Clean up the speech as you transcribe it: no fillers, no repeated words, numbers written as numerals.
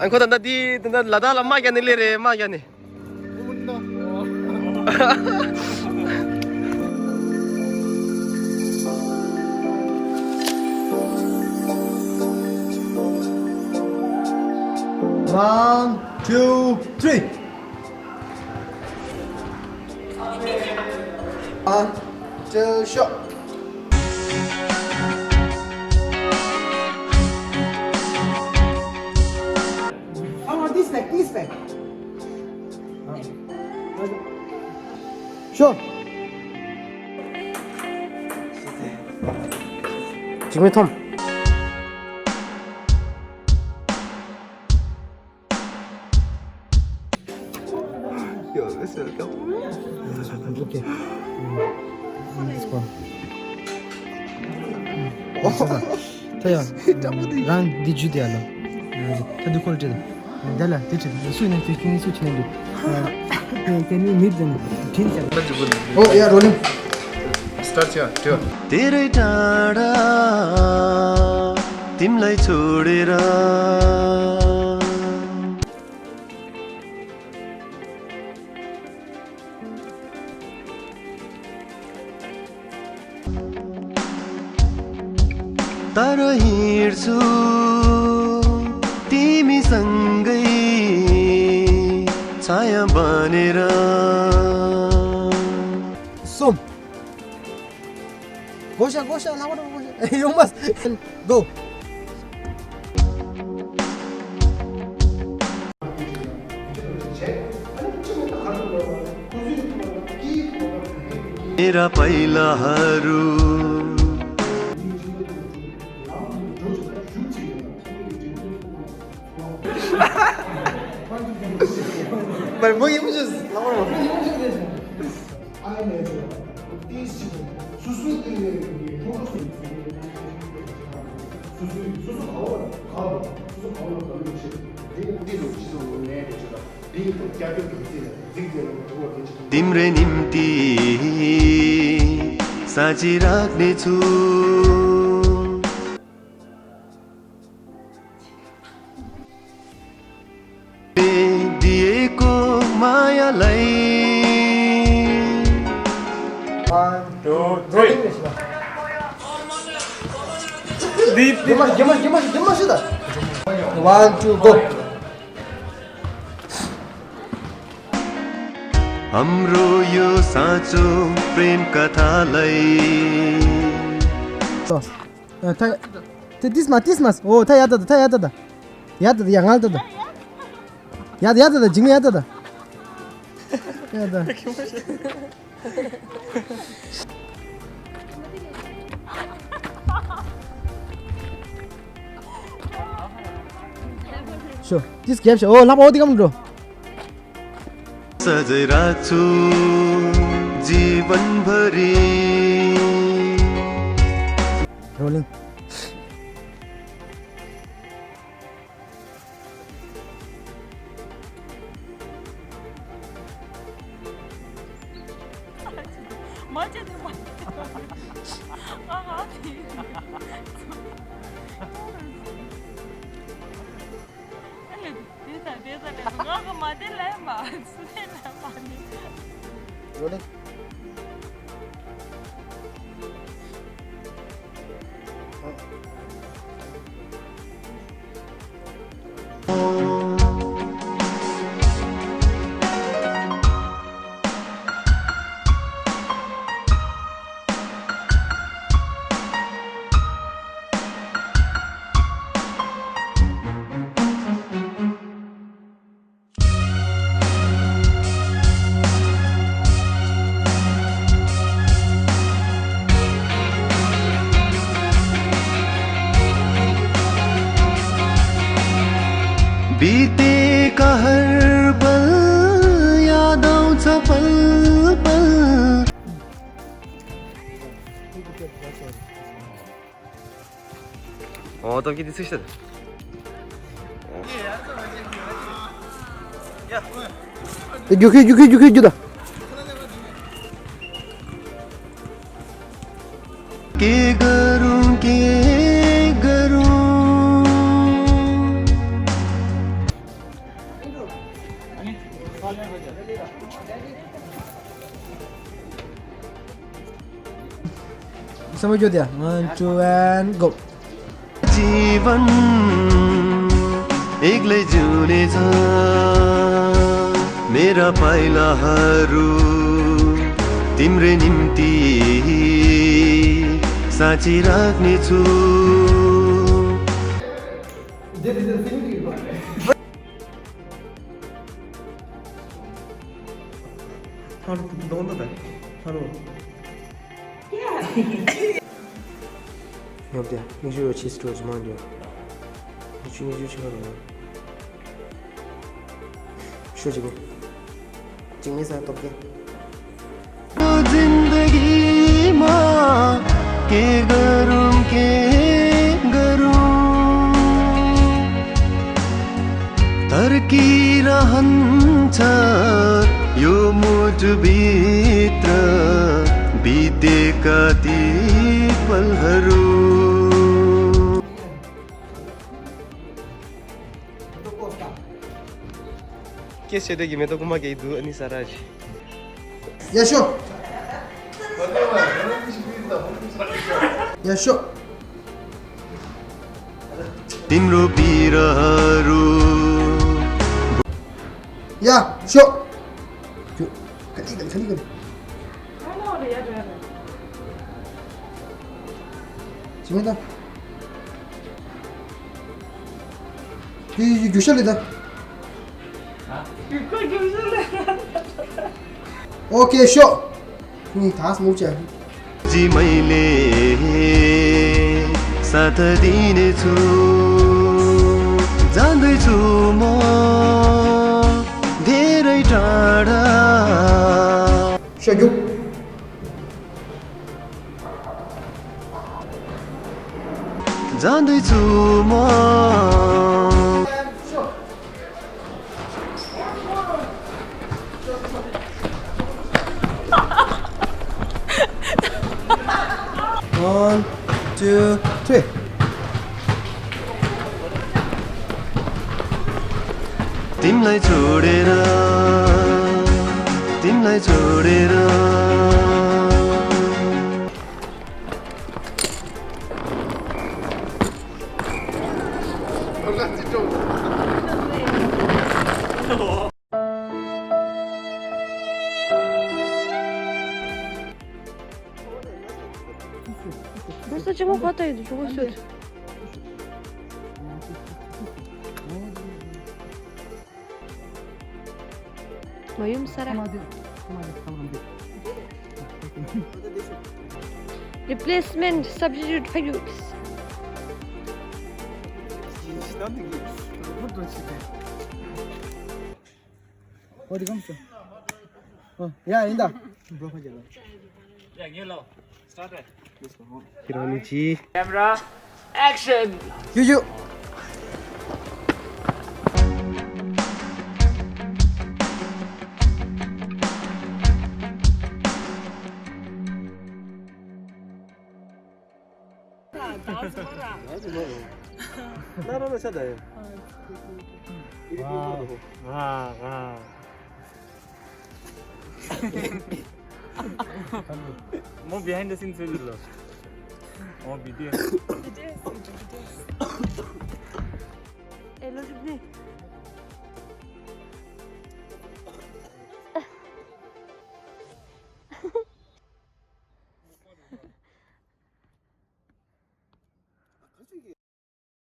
anh có tận đi tận là ta làm mai cái này lề mai cái này. One, two, three. One, two, shot. This back. Sure. Jimmy Tom. Okay. This one. Taya. Rang di judia lo. Tadu quality. Dala, teach it. The swing is taking switch name. Can you meet them? Oh yeah, rolling. Start here. Two. तेरै टाढा तिमलाई छोडेर तर हिँड्छु तिमीसँगै छाया बनेर Som. Gosha, Gosha, now what? You must go. मेरा पहिलाहरू But what you just तिम्रै निम्ति साँची राख्नेछु दिएको मायालाई 1, 2, 3. Give us that. 1, 2, go. हाम्रो यो साँचो प्रेम कथालाई Tismas. Oh, ta yada. Yada yang alta da. Yada da, jingme yada da. Yada. Sure. This game show. Oh, lapa odi kam bro. सजै राख्छु जीवनभरि Rolling. Rolling. बितेका हर पल याद आउँछ पल पल tam kiedy coś wtedy. Yuk juda. के गरौँ समझो दिया 1 2 and go जीवन एक्लै जिउने छ मेरा पाइलाहरू तिम्रै निम्ति साँची राख्ने छु 여보야, 미주로 치스로 좀 만져. 미주 치가로. 쉬어지고. 찍면서 어떻게? जिन्दगीमा के गरौँ तर्किरहन्छ यो मुटुभित्र बितेका ती पलहरू Qu'est-ce que tu comment tu as ni saraj. Yasho. Yasho. तिम्रो बिरहरू या शो खाली कर 지금이다 이 교실이다 오케이 쇼 이 다스 먹자 जी मैले साथ दिनेछु जाँदैछु म धेरै टाढा 쇼 जाँदैछु म One, 2, 3 तिमीलाई छोडेर Просто чего хватает, чего все? Моим сара. Replacement, substitute for use. 어디 감죠? 야, 인다. Kironichi. Camera, action! 유주. 나라로 찾아요. More behind the scenes video. Oh, video. Hello, Jibni.